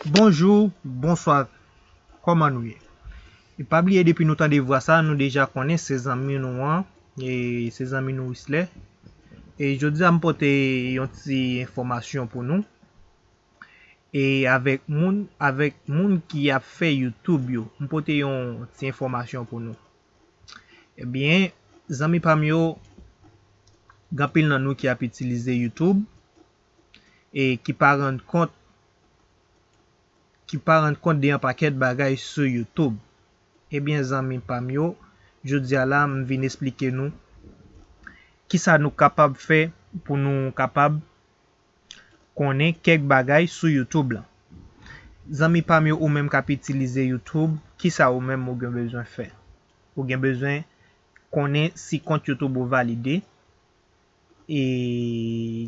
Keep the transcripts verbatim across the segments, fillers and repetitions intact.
Bonjou, bonswa, kòman nou ye? E pa bliye, depi nou tande vwa sa, nou deja konnen se zanmi nou an, e se zanmi nou Wisler. E jodi a m pote yon ti enfòmasyon pou nou. E avèk moun, avèk moun ki ap fè YouTube yo, m pote yon ti enfòmasyon pou nou. Ebyen, zanmi pa m yo, gen anpil nan nou ki ap itilize YouTube e ki pa rann kont ki pa rann kont de yon pakèt bagay sou YouTube. Ebyen, zanmi pa m yo, jodi a la, m vin esplike nou kisa nou kapab fè pou nou kapab konnen kèk bagay sou YouTube lan. Zanmi pa m yo, ou menm k ap itilize YouTube, kisa ou menm ou gen bezwen fè? Ou gen bezwen konnen si kont YouTube ou valide. E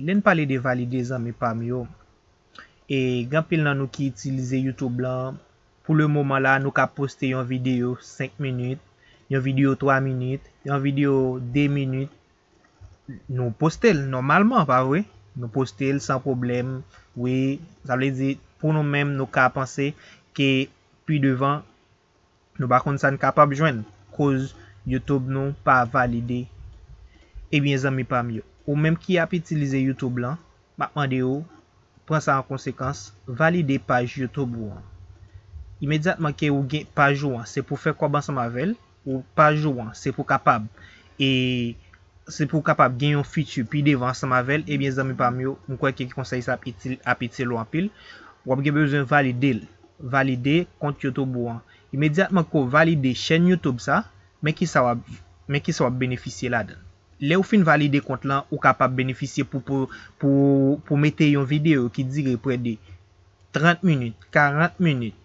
lè n pale de valide, zanmi pa m yo, e gen anpil nan nou ki itilize YouTube lan. Pou le moman la, nou ka poste yon videyo senk minit, yon videyo twa minit, yon videyo de minit. Nou poste l nòmalman, pa vre? Nou poste l san pwoblèm. Wi, sa vle di, pou nou menm, nou ka panse ke pi devan, nou pa konn sa n kapab jwenn, koz YouTube nou pa valide. Ebyen, zanmi pa m yo, ou menm ki ap itilize YouTube lan, m ap mande w, pran sa an konsekans, valide paj YouTube ou an. Imedyatman ke ou gen paj ou an, se pou fè kòb ansanm avè l, ou paj ou an, se pou kapab, e se pou w kapab gen yon future pi devan ansanm avè l, ebyen, zanmi pa m yo, m kwè ke konsèy sa ap itil, ap itil ou anpil. W ap gen bezwen valide l, valide kont YouTube ou an. Imedyatman ke w valide chèn YouTube sa, men kisa w ap, men kisa w ap benefisye ladan l. Lè w fin valide kont lan, ou kapab benefisye pou, pou, pou, pou mete yon videyo ki dire prè de trant minit, karant minit,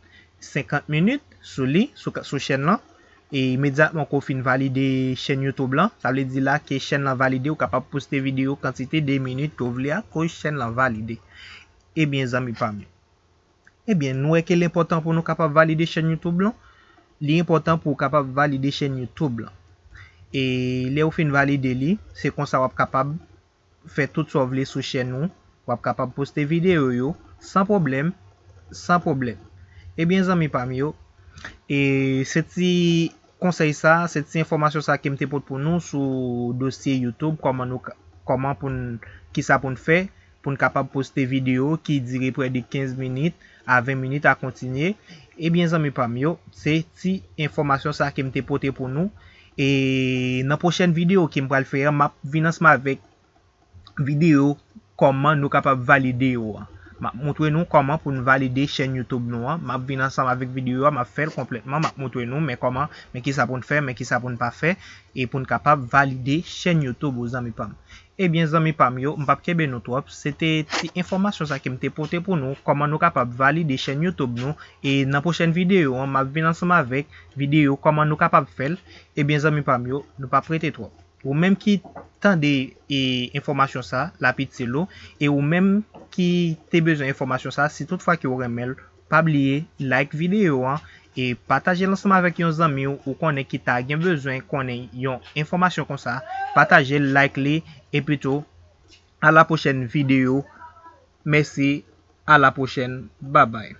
senkant minit sou li, sou, sou chèn lan. E imedyatman ke w fin valide chèn YouTube lan, sa vle di la ke chèn lan valide, ou kapab poste videyo kantite de minit ke w vle akoz chèn lan valide. Ebyen, zanmi pa m yo. Ebyen, nou wè ke l enpòtan pou nou kapab valide chèn YouTube lan. Li enpòtan pou w kapab valide chèn YouTube lan. E lè w fin valide li, se konsa w ap kapab fè tout sa w vle sou chèn ou. W ap kapab poste videyo yo san pwoblèm, san pwoblèm. Ebyen, zanmi pa m yo, e se ti konsèy sa, se ti enfòmasyon sa ke m te pote pou nou sou dosye YouTube, kòman nou ka, kòman pou n, kisa pou n fè, pou n kapab poste videyo ki dire prè de kenz minit a ven minit a kontinye. Ebyen, zanmi pa m yo, se ti enfòmasyon sa ke m te pote pou nou. E nan pwochèn videyo ke m pral fè a, m ap vin ansanm avèk videyo kòman nou kapab valide yo a. M ap montre nou kòman pou n valide chèn YouTube nou an. M ap vin ansanm avèk videyo a, m ap fè l konplètman, m ap montre nou, men kòman, men kisa pou n fè, men kisa pou n pa fè, e pou n kapab valide chèn YouTube ou, zanmi pa m. Ebyen, zanmi pa m yo, m p ap kenbe nou twòp. Se te ti enfòmasyon sa ke m te pote pou nou, kòman nou kapab valide chèn YouTube nou. E nan pwochèn videyo an, m ap vin ansanm avèk videyo kòman nou kapab fè l. Ebyen, zanmi pa m yo, nou p ap rete twòp. Ou menm ki tande e, enfòmasyon sa, l ap itil ou. E ou menm ki te bezwen enfòmasyon sa, si toutfwa ke w renmen l, pa bliye like videyo an e pataje l ansanm avèk yon zanmi w ou konnen ki ta gen bezwen konnen yon enfòmasyon konsa. Pataje l, like li, epi tou, a la pwochèn videyo. Mèsi, a la pwochèn, babay.